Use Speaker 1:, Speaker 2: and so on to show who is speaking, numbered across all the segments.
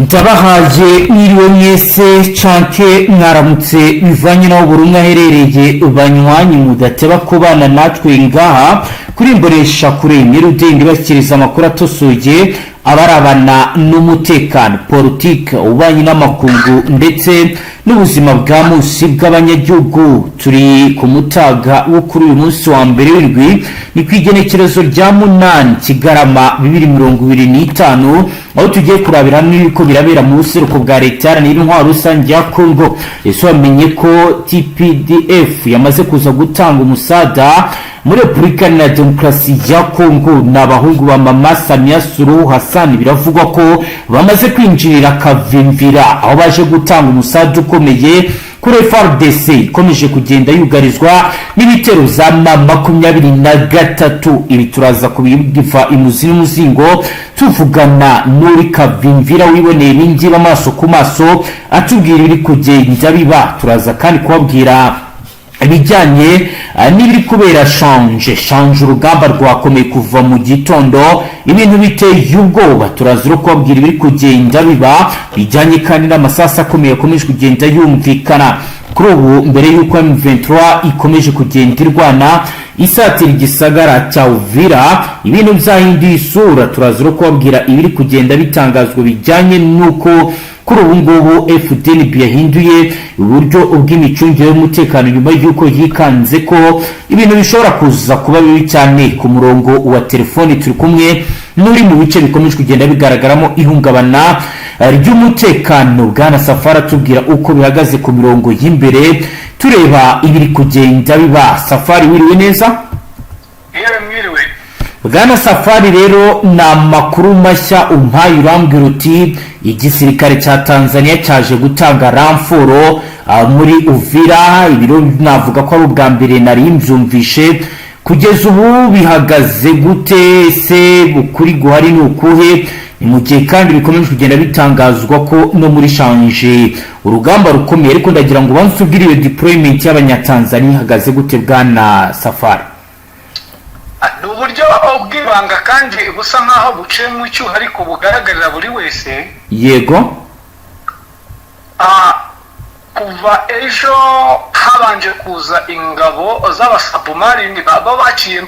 Speaker 1: Ndabahaye mwiriwe mwese canke mwaramutse, bivanye n'aho buri umwe aherereye. Banywanyi mudateba kubana natwe ngaha kuri Imbonesha Kure Nyirudende, bashyikiriza amakuru atosoye abarabana n'umutekano, politike, ububanyi n'amakungu ndetse n'ubuzima bwa munsi bw'abanyagihugu. Turi ku mutaga wo kuri uyu munsi wa mbere w'indwi, ni ku igenekerezo rya 8 Kigarama 2025, aho tugiye kurabira hamwe ibiriko birabera mu buseruko bwa Leta Iharanira Intwaro Rusange ya Kongo. Ese wamenye ko TPDF yamaze kuza gutanga umusada muri Repubulika Iharanira Demokarasi ya Kongo? Ni abahungu ba Mama Samia Suluhu Hassan, biravugwa ko bamaze kwinjirira Kavimvira, aho baje gutanga umusada ukomeye kuri FARDC ikomeje kugenda yugarizwa n'ibitero za M23. Ibi turaza kubiva imuzi n'umuzingo, tuvugana n'uri Kavimvira wiboneye ibingibi amaso ku maso, atubwira ibiri kugenda biba. Turaza kandi kubabwira ibijyanye n'ibiri kubera Shanje. Shanje urugamba rwakomeye kuva mu gitondo, ibintu biteye ubwoba. Turaza no kubabwira ibiri kugenda biba bijyanye kandi n'amasasu akomeye akomeje kugenda yumvikana kuri ubu, mbere y'uko M23 ikomeje kugenda irwana isatira igisagara cya Uvira. Ibintu byahinduye isura. Turaza no kubabwira ibiri kugenda bitangazwa bijyanye n'uko kuri ubu ngubu FDNB yahinduye uburyo bw'imicungire y'umutekano, nyuma y'uko yikanze ko ibintu bishobora kuza kuba bibi cyane. Ku murongo wa telefoni turi kumwe n'uri mu bice bikomeje kugenda bigaragaramo ihungabana ry'umutekano, Bwana Safari, atubwira uko bihagaze ku mirongo y'imbere, tureba ibiri kugenda biba. Safari, wiriwe neza?
Speaker 2: Yewe, mwiriwe.
Speaker 1: Bwana Safari, rero ni amakuru mashya umpaye. Urambwira uti igisirikare cya Tanzania cyaje gutanga renfort muri Uvira. Ibiro navuga ko ari ubwa mbere nari mbyumvishe. Kugeza ubu bihagaze gute se? Ukuri guhari ni ukuhe? Ni mu gihe kandi bikomeje kugenda bitangazwa ko no muri Shanje urugamba rukomeye, ariko ndagira ngo ubanze utubwire iyo deployment y'Abanyatanzania ihagaze gute, Bwana Safari?
Speaker 2: Ni uburyo bw'ibanga kandi busa nk'aho buciye mu cyuho, ariko bugaragarira buri wese. Kuva ejo habanje kuza ingabo z'abasabumarini baba baciye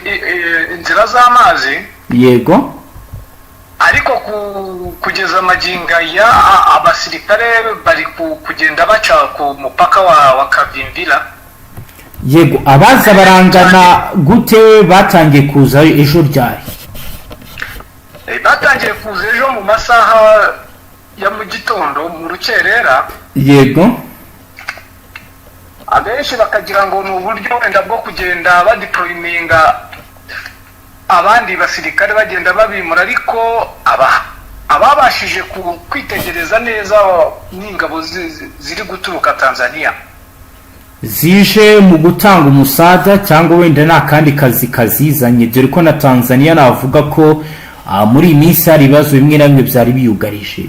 Speaker 2: inzira z'amazi, ariko kugeza magingo aya abasirikare bari kugenda baca ku mupaka wa Kavimvira.
Speaker 1: Yego, abaza barangana gute? Batangiye kuza ejo ryari?
Speaker 2: Batangiye kuza ejo mu masaha ya mu gitondo, mu rukerera. Abenshi bakagira ngo ni uburyo wenda bwo kugenda badeployinga abandi basirikare, bagenda babimura, ariko ababashije kwitegereza neza n'ingabo ziri guturuka Tanzania.
Speaker 1: Zije mu gutanga umusada cyangwa wenda nta kandi kazi kazizanye, dore ko na Tanzania navuga ko muri iyi minsi hari ibibazo bimwe na bimwe byari biyugarije?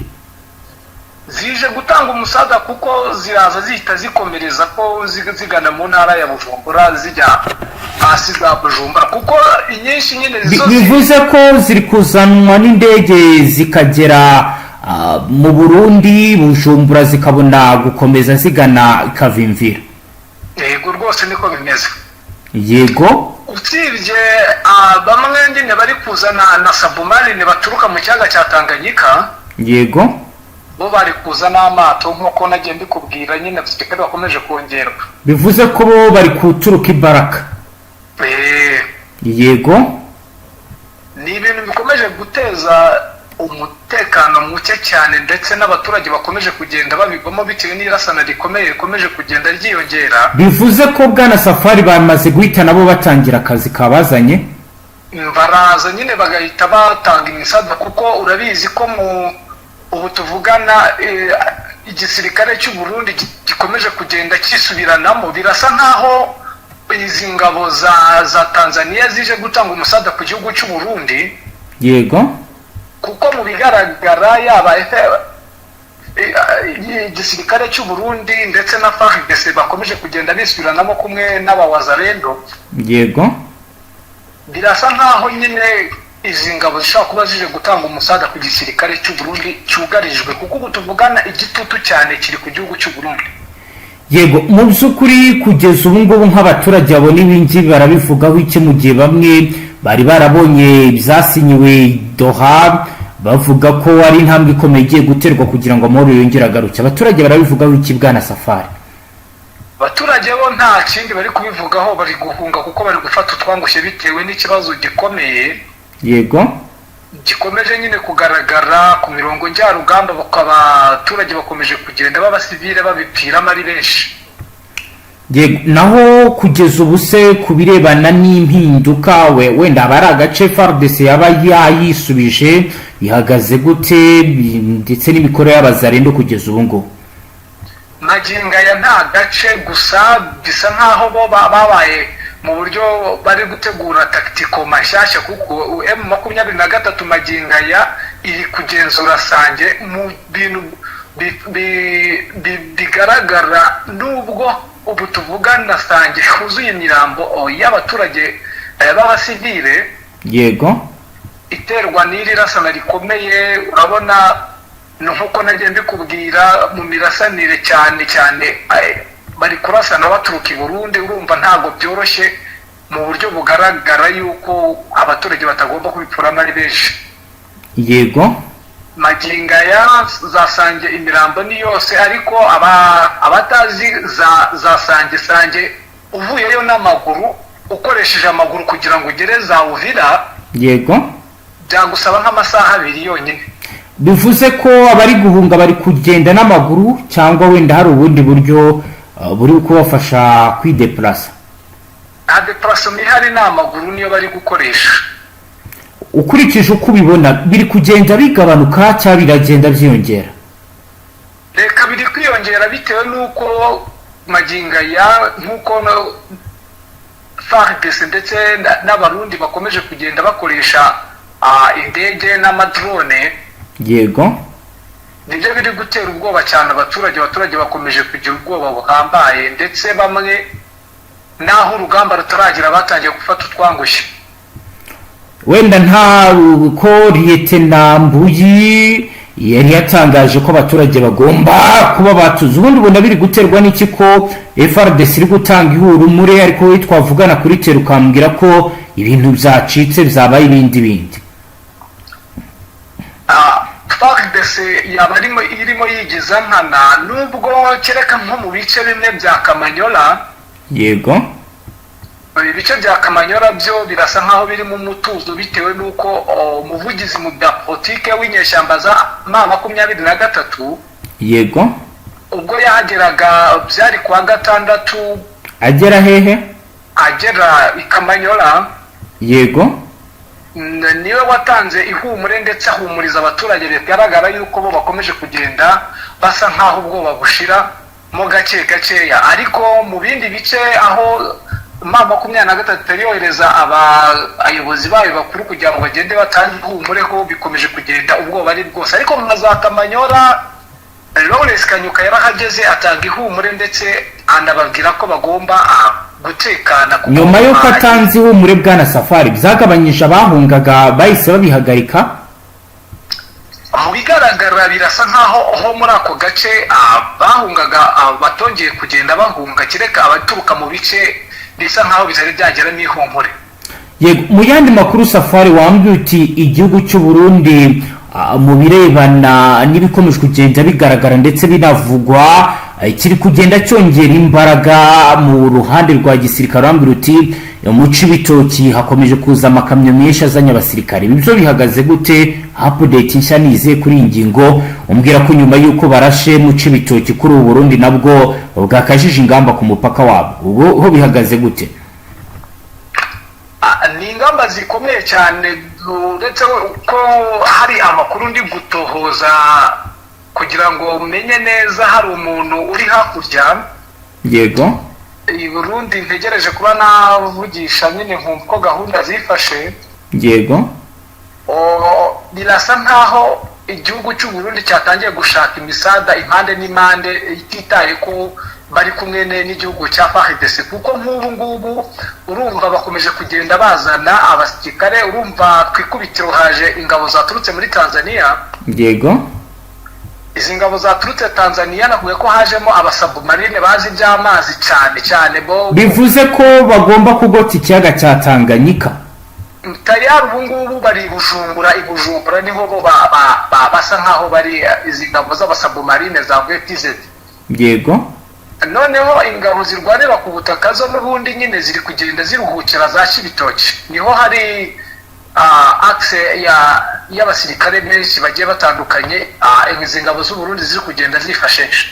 Speaker 2: Zije gutanga umusada, kuko ziraza zihita zikomereza ko zigana mu ntara ya Bujumbura, zijya hasi za Bujumbura, kuko inyinshi nyine zo
Speaker 1: Bivuze ko ziri kuzanwa n'indege zikagera mu Burundi, Bujumbura, zikabona gukomeza zigana Kavimvira?
Speaker 2: Yego rwose, niko bimeze. Usibye bamwe nyine bari kuzana na submarine baturuka mu kiyaga cya Tanganyika, bo bari kuza n'amato nk'uko nagiye mbikubwira nyine, abasirikare bakomeje kongerwa.
Speaker 1: Bivuze ko bo bari kuturuka ibaraka?
Speaker 2: Ni ibintu bikomeje guteza umutekano muke cyane, ndetse n'abaturage bakomeje kugenda babigwamo bitewe n'irasana rikomeye rikomeje kugenda ryiyongera.
Speaker 1: Bivuze ko, Bwana Safari, bamaze guhita nabo batangira akazi kabazanye?
Speaker 2: Baraza nyine bagahita batanga imisada, kuko urabizi ko mu ubu tuvugana igisirikare cy'u Burundi gikomeje kugenda cyisubiranamo. Birasa nkaho izi ngabo za Tanzania zije gutanga umusada ku gihugu cy'u Burundi, kuko mu bigaragara yaba igisirikare cy'u Burundi ndetse na FARDC bakomeje kugenda bisubiranamo kumwe n'abawazalendo. Birasa nkaho nyine izi ngabo zishobora kuba zije gutanga umusada ku gisirikare cy'u Burundi cyugarijwe, kuko ubu tuvugana igitutu cyane kiri ku gihugu cy'u Burundi.
Speaker 1: Yego, mu by'ukuri kugeza ubu ngubu nk'abaturage babona ibingibi barabivugaho iki, mu gihe bamwe bari barabonye ibyasinyiwe Doha bavuga ko ari intambwe ikomeye igiye guterwa kugira ngo amahoro yongere agaruke? Abaturage barabivugaho iki, bwana Safari?
Speaker 2: Abaturage bo nta kindi bari kubivugaho, bari guhunga kuko bari gufata utwangushye bitewe n'ikibazo gikomeye gikomeje nyine kugaragara ku mirongo njyarugamba, bakaba abaturage bakomeje kugenda b'abasivile babipfiramo ari benshi.
Speaker 1: Yego, naho kugeza ubu se ku birebana n'impinduka, we wenda aba ari agace FARDC yaba yayisubije, bihagaze gute, ndetse n'imikorere y'abazarendo kugeza ubu ngubu?
Speaker 2: Magingo aya nta gace, gusa bisa nk'aho bo babaye mu buryo bari gutegura tactique mashyashya, kuko M23 magingo aya iri kugenzura Sange mu bintu bigaragara, nubwo ubu tuvugana Sange huzuye imirambo y'abaturage b'abasivile iterwa n'iri rasana rikomeye. Urabona ni nk'uko nagiye mbikubwira mu mirasanire, cyane cyane bari kurasana baturuka i Burundi. Urumva ntabwo byoroshye mu buryo bugaragara yuko abaturage batagomba kubipfuramo ari benshi. Magingo aya za Sange imirambo ni yose, ariko abatazi za Sange, Sange uvuyeyo n'amaguru, ukoresheje amaguru kugira ngo ugere za Uvira, byagusaba nk'amasaha 2 yonyine.
Speaker 1: Bivuze ko abari guhunga bari kugenda n'amaguru, cyangwa wenda hari ubundi buryo buri kubafasha kwidepurasa?
Speaker 2: Nta déplacement ihari, ni amaguru niyo bari gukoresha.
Speaker 1: Ukurikije uko ubibona, biri kugenda bigabanuka cyangwa biragenda byiyongera?
Speaker 2: Reka, biri kwiyongera bitewe n'uko magingo aya nk'uko FARDC ndetse n'Abarundi bakomeje kugenda bakoresha indege n'amadrone. Nibyo biri gutera ubwoba cyane abaturage. Abaturage bakomeje kugira ubwoba buhambaye, ndetse bamwe n'aho urugamba rutaragera batangiye gufata utwangushye.
Speaker 1: Wenda nta ko Liyetena Mbuyi yari yatangaje ko abaturage bagomba kuba batuze. Ubundi ubona biri guterwa n'iki ko FARDC iri gutanga ihumure, ariko wowe twavugana kuri terrain ukambwira ko ibintu byacitse, byabaye ibindi bindi?
Speaker 2: FARDC yaba irimo yigiza nkana, nubwo kereka nko mu bice bimwe bya Kamanyola. Ibice bya Kamanyola byo birasa nkaho birimo umutuzo, bitewe n'uko umuvugizi mu bya politike w'inyeshyamba za M23 ubwo yahageraga, byari kuwa gatandatu.
Speaker 1: Agera hehe?
Speaker 2: Agera i Kamanyola. Niwe watanze ihumure ndetse ahumuriza abaturage, bigaragara yuko bo bakomeje kugenda basa nk'aho ubwoba bushira mo gake gakeya. Ariko mu bindi bice aho M23 itari yohereza abayobozi bayo bakuru kugira ngo bagende batange ihumure, ho bikomeje kugenda ubwoba ari bwose. Ariko nka za Kamanyola, Lawrence Kanyuka yarahageze atanga ihumure, ndetse anababwira ko bagomba gutekana kuko
Speaker 1: Nyuma y'uko atanze ihumure, bwana Safari, byagabanyije abahungaga, bahise babihagarika?
Speaker 2: Mu bigaragara birasa nkaho ho muri ako gace bahungaga batongeye kugenda bahunga, kereka abaturuka mu bice bisa nkaho bitari byageramo ihumure.
Speaker 1: Yego, mu yandi makuru, Safari, wambwiye uti igihugu cy'u Burundi mu birebana n'ibikomeje kugenda bigaragara ndetse binavugwa, kiri kugenda cyongera imbaraga mu ruhande rwa gisirikare. Wambwira uti mu Cibitoki hakomeje kuza amakamyo menshi azanye abasirikare. Ibi byo bihagaze gute? Update nshya nize kuri iyi ngingo? Umbwira ko nyuma y'uko barashe mu Cibitoki, kuri ubu Burundi nabwo bwakajije ingamba ku mupaka wabo. Ubu ho bihagaze gute?
Speaker 2: Ni ingamba zikomeye cyane, uretse ko hari amakuru ndi gutohoza kugira ngo menye neza, hari umuntu uri hakurya i Burundi ntegereje kuba navugisha nyine nkumva ko gahunda zifashe. Birasa nkaho igihugu cy'u Burundi cyatangiye gushaka imisada impande n'impande, ititaye ko bari kumwe n'igihugu cya FARDC, kuko nk'ubu ngubu urumva bakomeje kugenda bazana abasirikare. Urumva ku ikubitiro haje ingabo zaturutse muri Tanzania. Izi ngabo zaturutse Tanzania, nakuye ko hajemo abasabumarine bazi iby'amazi cyane cyane bo.
Speaker 1: Bivuze ko bagomba kugota ikiyaga cya Tanganyika.
Speaker 2: Tayari ubu ngubu bari i Bujumbura. I Bujumbura niho bo basa nkaho bari, izi ngabo z'abasabumarine zavuye TZ. Noneho ingabo zirwanira ku butaka zo n'ubundi nyine ziri kugenda ziruhukira za Kibitoki, niho hari axe y'abasirikare benshi bagiye batandukanye, izi ngabo z'u Burundi ziri kugenda zifashisha.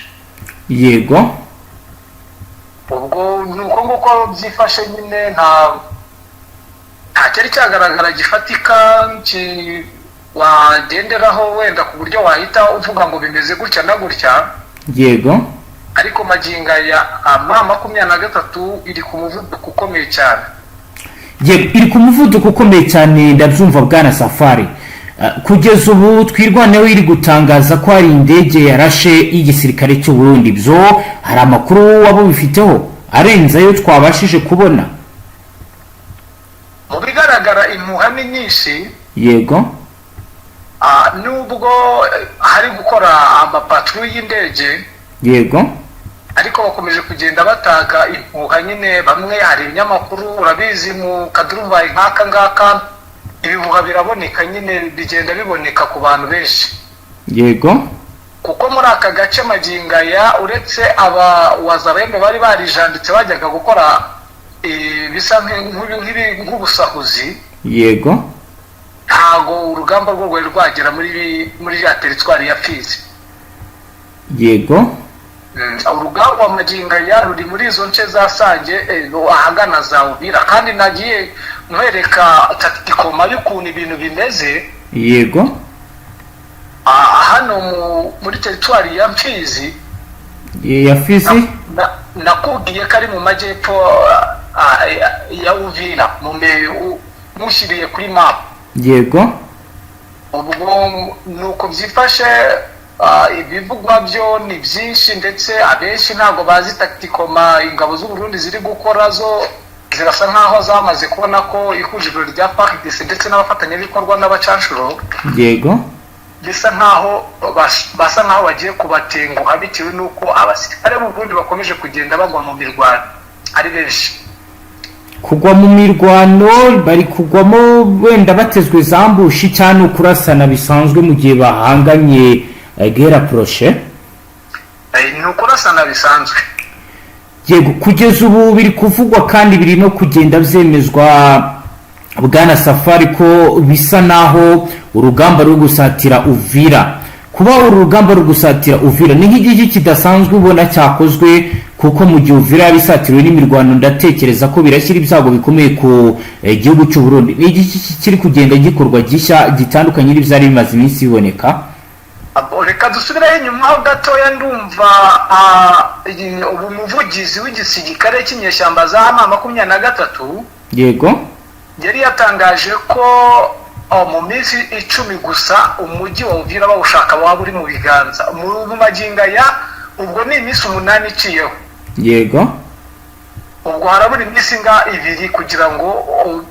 Speaker 2: Ubwo ni uko nguko byifashe nyine, nta cyari cyagaragara gifatika wagenderaho wenda ku buryo wahita uvuga ngo bimeze gutya na gutya. Ariko magingo aya M23 iri ku muvuduko ukomeye cyane.
Speaker 1: Yego, iri ku muvuduko ukomeye cyane, ndabyumva bwana Safari. Kugeza ubu Twirwaneho iri gutangaza ko hari indege yarashe y'igisirikare cy'u Burundi. Byo hari amakuru waba ubifiteho arenze ayo twabashije kubona?
Speaker 2: Mu bigaragara impuha ni nyinshi. Nubwo hari gukora amapatrouille y'indege, ariko bakomeje kugenda batanga impuha nyine bamwe. Hari ibinyamakuru, urabizi, mu kaduruvayi nk'aka ngaka ibihuha biraboneka nyine, bigenda biboneka ku bantu benshi. Kuko muri aka gace magingo aya, uretse aba wazalendo bari barijanditse bajyaga gukora bisa nk'ubusahuzi, ntago urugamba rwo rwari rwagera muri ya teritwari ya Fizi. Urugamba magingo aya ruri muri izo nce za Sange, ahagana za Uvira, kandi nagiye nkwereka tactiquement y'ukuntu ibintu bimeze. Hano muri teritwari ya Mfizi.
Speaker 1: Ya Fizi.
Speaker 2: Nakubwiye ko ari mu majyepfo ya Uvira, mushyiriye kuri map. Ubwo ni uko byifashe. Ibivugwa byo ni byinshi, ndetse abenshi ntabwo bazi tactiquement ingabo z'u Burundi ziri gukora. Zo zirasa nkaho zamaze kubona ko ihuriro rya FARDC ndetse n'abafatanyabikorwa n'abacanshuro bisa nkaho basa nkaho bagiye kubatenguha, bitewe n'uko abasirikare b'u Burundi bakomeje kugenda bagwa mu mirwano ari benshi.
Speaker 1: Kugwa mu mirwano, bari kugwamo wenda batezwe za ambush cyane, ukurasana bisanzwe mu gihe bahanganye, guerre rapprochée?
Speaker 2: Ni ukurasana bisanzwe.
Speaker 1: Yego, kugeza ubu biri kuvugwa kandi biri no kugenda byemezwa, bwana Safari, ko bisa naho urugamba ruri gusatira Uvira. Kuba uru rugamba ruri gusatira Uvira ni nk'igiki kidasanzwe ubona cyakozwe? Kuko mu gihe Uvira yaba isatiriwe n'imirwano, ndatekereza ko birashyira ibyago bikomeye ku gihugu cy'u Burundi. Ni igiki kiri kugenda gikorwa gishya gitandukanye n'ibyari bimaze iminsi biboneka?
Speaker 2: Reka dusubireho inyuma ho gatoya. Ndumva ubu muvugizi w'igisirikare cy'inyeshyamba za M23 yari yatangaje ko mu minsi 10 gusa umujyi wa Uvira bawushaka waba uri mu biganza. Mu magingo aya ubwo ni iminsi 8 iciyeho. Ubwo harabura iminsi nga 2 kugira ngo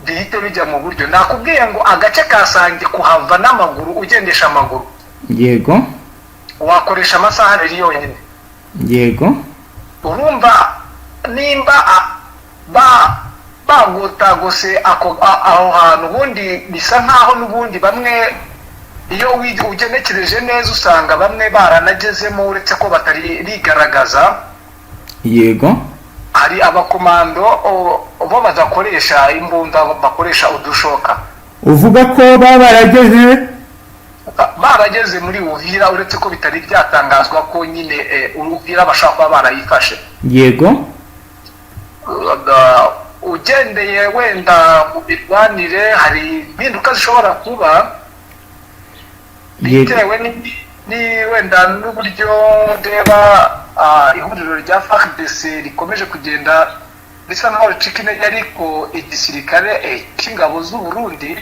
Speaker 2: bihite bijya mu buryo. Nakubwiye ngo agace ka Sange kuhava n'amaguru, ugendesha amaguru, wakoresha amasaha 2 yonyine. Urumva nimba bagotagose aho hantu, ubundi bisa nkaho n'ubundi bamwe iyo ugenekereje neza usanga bamwe baranagezemo, uretse ko batari bigaragaza. Hari abakomando bo badakoresha imbunda, bakoresha udushoka.
Speaker 1: Uvuga ko baba barageze?
Speaker 2: Barageze muri Uvira, uretse ko bitari byatangazwa ko nyine Uvira bashobora kuba barayifashe. Ugendeye wenda mu mirwanire, hari impinduka zishobora kuba bitewe ni wenda n'uburyo ndeba ihuriro rya FARDC rikomeje kugenda risa nkaho ricika intege, ariko igisirikare cy'ingabo z'u Burundi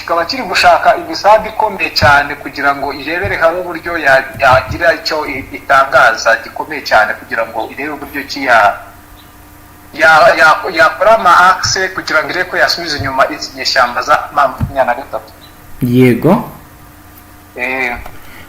Speaker 2: kikaba kiri gushaka imisambi ikomeye cyane kugira ngo irebere hamwe uburyo yagira icyo itangaza gikomeye cyane, kugira ngo irebe uburyo ki yakora ama akise kugira ngo irebe ko yasubiza inyuma izi nyeshyamba za M23.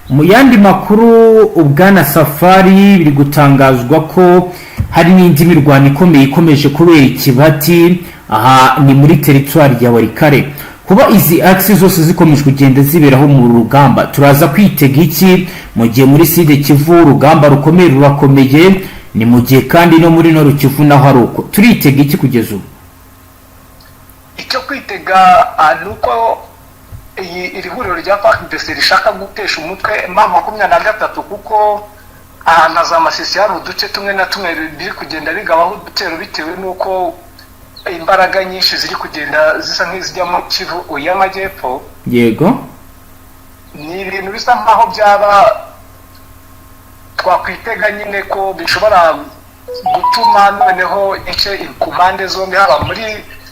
Speaker 1: Mu yandi makuru, ubwana Safari, biri gutangazwa ko hari n'indi mirwano ikomeye ikomeje kubera Ikibati, aha ni muri teritwari ya Walikale. Kuba izi akisi zose zikomeje kugenda ziberaho mu rugamba, turaza kwitega iki mu gihe muri Sud Kivu urugamba rukomeye rurakomeye? Ni mu gihe kandi no muri Nord Kivu naho ari uko. Turitega iki kugeza ubu?
Speaker 2: Icyo kwitega ni uko iri huriro rya FARDC rishaka gutesha umutwe M23, kuko ahantu za Masisi hari uduce tumwe na tumwe biri kugenda bigabaho udutero, bitewe n'uko imbaraga nyinshi ziri kugenda zisa nk'izijya mu Kivu y'Amajyepfo. Ni ibintu bisa nk'aho byaba twakwitega nyine ko bishobora gutuma noneho ice ku mpande zombi, haba muri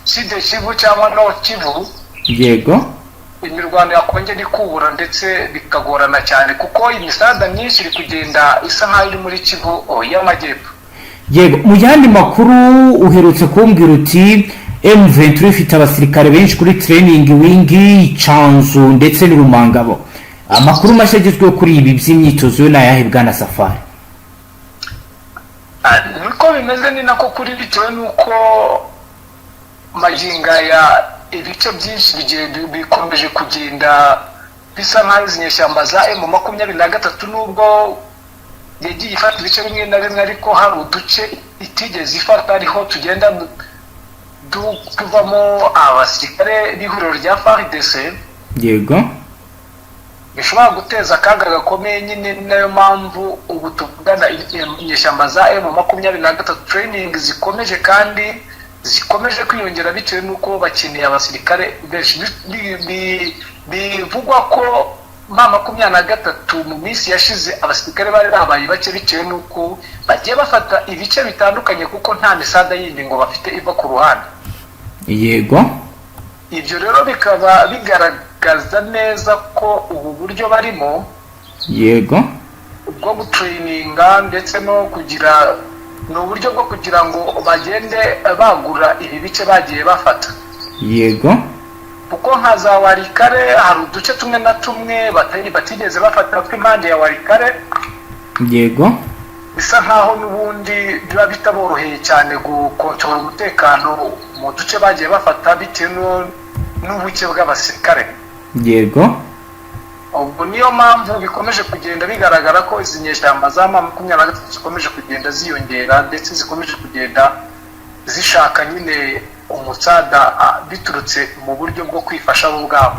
Speaker 2: Sud Kivu cyangwa Nord Kivu, imirwano yakongera ikubura ndetse bikagorana cyane, kuko imisada myinshi iri kugenda isa nk'aho iri muri Kivu y'Amajyepfo.
Speaker 1: Yego, mu yandi makuru uherutse kumbwira uti M23 ifite abasirikare benshi kuri training wing Canzu ndetse n'Urumangabo. Amakuru mashya agezweho kuri ibi by'imyitozo yo ni ayahe, bwana Safari?
Speaker 2: Niko bimeze, ni nako kuri, bitewe n'uko magingo aya ibice byinshi bikomeje kugenda bisa nk'aho izi nyeshyamba za M23, nubwo yagiye ifata ibice bimwe na bimwe, ariko hari uduce itigeze ifata, ariho tugenda tuvamo abasirikare b'ihuriro rya FARDC, bishobora guteza akaga gakomeye nyine. Ni nayo mpamvu ubu tuvugana inyeshyamba za M23 training zikomeje kandi zikomeje kwiyongera, bitewe n'uko bakeneye abasirikare benshi. Bivugwa ko M23 mu minsi yashize abasirikare bari babaye bake, bitewe n'uko bagiye bafata ibice bitandukanye, kuko nta misada yindi ngo bafite iva ku ruhande. Ibyo rero bikaba bigaragaza neza ko ubu buryo barimo bwo gutraininga ndetse no kugira, ni uburyo bwo kugira ngo bagende bagura ibi bice bagiye bafata, kuko nka za Walikale hari uduce tumwe na tumwe batigeze bafata tw'impande ya Walikale, bisa nkaho n'ubundi biba bitaboroheye cyane gukontorora umutekano mu duce bagiye bafata, bitewe n'ubuke bw'abasirikare. Ubwo niyo mpamvu bikomeje kugenda bigaragara ko izi nyeshyamba za M23 zikomeje kugenda ziyongera, ndetse zikomeje kugenda zishaka nyine umusada biturutse mu buryo bwo kwifasha bo ubwabo.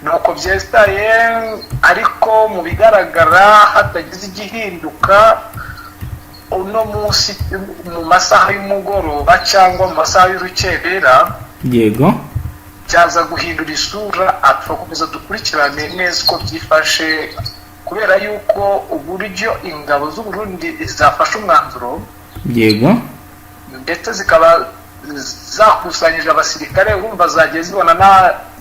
Speaker 2: Nuko byesitaye, ariko mu bigaragara hatagize igihinduka, uno munsi mu masaha y'umugoroba cyangwa mu masaha y'urukerera byaza guhindura isura. Turakomeza dukurikirane neza uko byifashe, kubera yuko uburyo ingabo z'u Burundi zafashe umwanzuro ndetse zikaba zakusanyije abasirikare, urumva zagiye zibona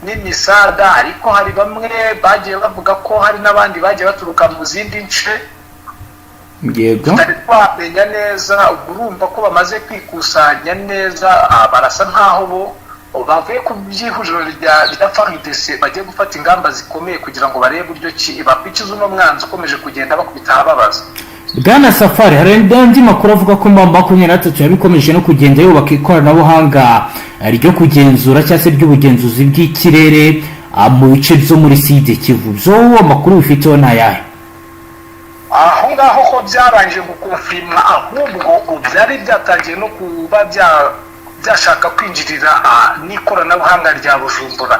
Speaker 2: n'imisada, ariko hari bamwe bagiye bavuga ko hari n'abandi bagiye baturuka mu zindi nce tutari twamenya neza. Ubwo urumva ko bamaze kwikusanya neza, barasa nkaho bo bavuye ku by'ihuriro rya FARDC, bagiye gufata ingamba zikomeye kugira ngo barebe uburyo ki bakwikiza uno mwanzi ukomeje kugenda bakubita ahababaza.
Speaker 1: Bwana Safari, hari andi makuru avuga ko M23 yabikomeje no kugenda yubaka ikoranabuhanga ryo kugenzura cyangwa se ry'ubugenzuzi bw'ikirere mu bice byo muri Sud Kivu. Byo amakuru bifiteho ni ayahe?
Speaker 2: Aho ngaho ko byarangije gukonfirima, ahubwo ubu byari byatangiye no kuba byashaka kwinjirira n'ikoranabuhanga rya Bujumbura.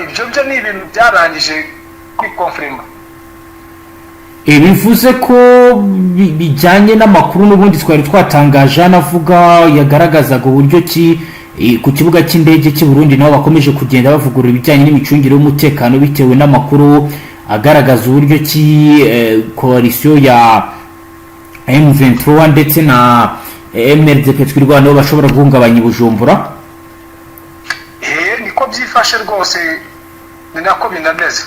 Speaker 2: Ibyo byo ni ibintu byarangije kwikonfirima.
Speaker 1: Bivuze ko bijyanye n'amakuru n'ubundi twari twatangaje hano avuga, yagaragazaga uburyo ki ku kibuga cy'indege cy'i Burundi nabo bakomeje kugenda bavugurura ibijyanye n'imicungire y'umutekano, bitewe n'amakuru agaragaza uburyo ki coalition ya M23 ndetse na MRDP Twirwaneho bashobora guhungabanya i Bujumbura.
Speaker 2: Niko byifashe rwose, ni nako binameze.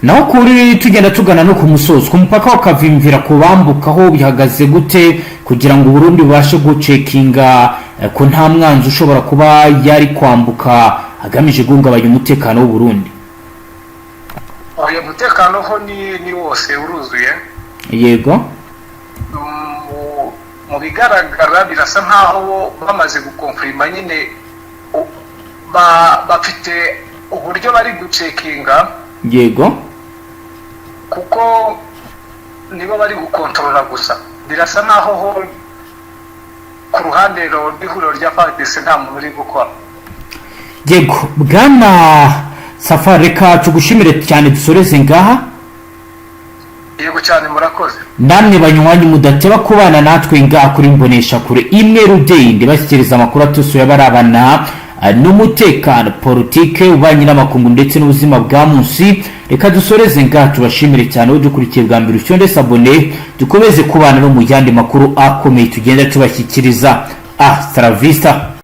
Speaker 1: Naho kuri tugenda tugana no ku musozo, ku mupaka wa Kavimvira, ku bambukaho bihagaze gute kugira ngo Uburundi bubashe gucekinga ko nta mwanzi ushobora kuba yari kwambuka agamije guhungabanya umutekano w'Uburundi?
Speaker 2: Oya, umutekano ho ni wose, uruzuye. Mu bigaragara birasa nkaho bo bamaze gukonfirima nyine, bafite uburyo bari gucekinga, kuko nibo bari gukontorora gusa. Birasa nkaho ho ku ruhande rw'ihuriro rya FARDC nta muntu uri gukora.
Speaker 1: Yego, bwana Safari, reka tugushimire cyane, dusoreze ngaha.
Speaker 2: Yego cyane, murakoze.
Speaker 1: Namwe banywanyi mudateba kubana natwe ngaha kuri Mbonesha Kure imwe rudende, bashyikiriza amakuru atusuye abarabana n'umutekano, politike, ububanyi n'amakungu ndetse n'ubuzima bwa munsi, reka dusoreze ngaha, tubashimire cyane. Udukurikiye bwa mbere, ucyonde s'abonner, dukomeze kubana no mu yandi makuru akomeye tugenda tubashyikiriza. Hasta la vista.